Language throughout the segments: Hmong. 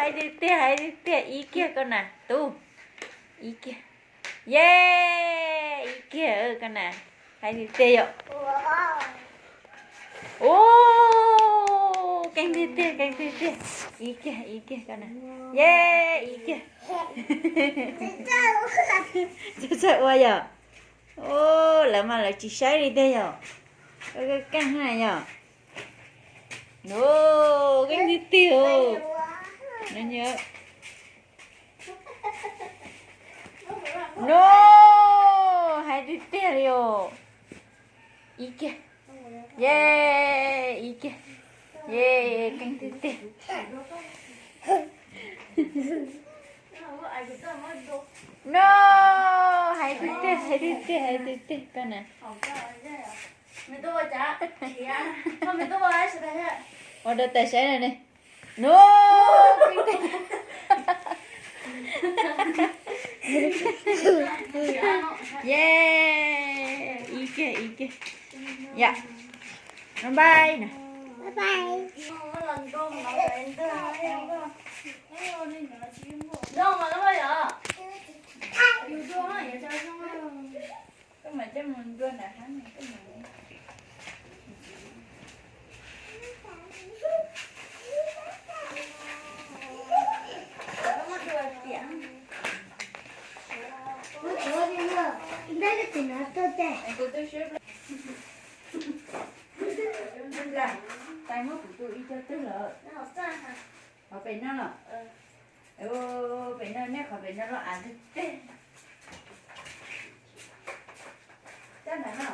Hais tiag tiag, hais tiag tiag, ib kiag koj na, tub. Ib kiag. Ye, ib kiag koj na. Hais tiag tiag yom. Ub, keej tiag tiag, keej tiag tiag. Ib kiag, ib kiag koj na. Ye, ib kiag. Txawj txawj ua yom. Ub, lawv mas lawv tsis saib li tiag yom. Keej na yom. Ub, keej tiag tiag. No, hais tiag tiag li os. Ib kiag. Ye, ib kiag. Ye, keej tiag tiag. No, hais tiag tiag, hais tiag tiag, hais tiag tiag koj na. Ua rau tais saib na ne. No, ye, ib kiag ib kiag. Yom, no npai na. Tais muab kuv tus ib co twg lawm? Qhov pem no los? Pem no, nej qhov pem no los av twg teg? Coj ntawd no.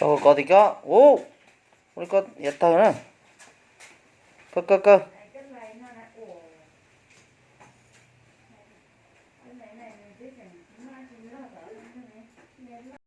Tau kov tim ko. Ub, ua li ko yav tawg na. Kaw kaw kaw.